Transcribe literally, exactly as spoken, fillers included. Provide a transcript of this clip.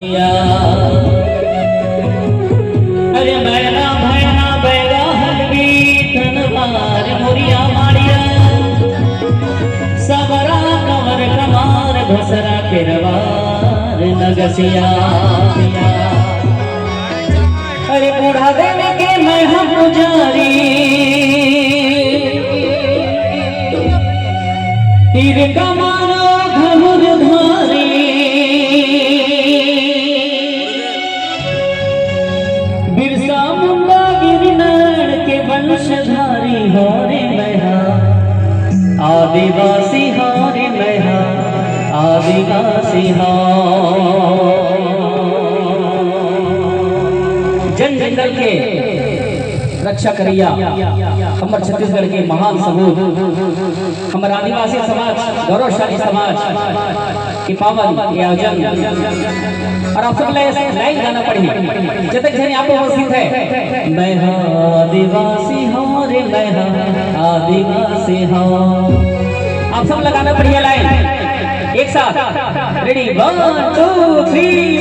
अरे मैना भैना बैगा हलवी तनवार मुरिया मारिया, सबरा कमर कमार घसरा केरवार नगसिया। अरे बूढ़ा देव के मैं हम पुजारी, तीर कमाना धनुर धारी। बिरसा मुंडा गिरनार के वंशधारी हो रे मैं हा, आदिवासी हो रे मैं हा, आदिवासी हो। जन जंगल के रक्षा करैया, हमर छत्तीसगढ़ के महान सपूत, हमर आदिवासी समाज, गौरवशाली समाज के पावन ये आयोजन। और आप सब ला लाइन गाना पड़ही, जतक झन यहाँ पे उपस्थित है। मैं हा आदिवासी हो रे, मैं हा आदिवासी हो। आप सब ला गाना पड़ही लाइन एक साथ। Ready, one, two, three.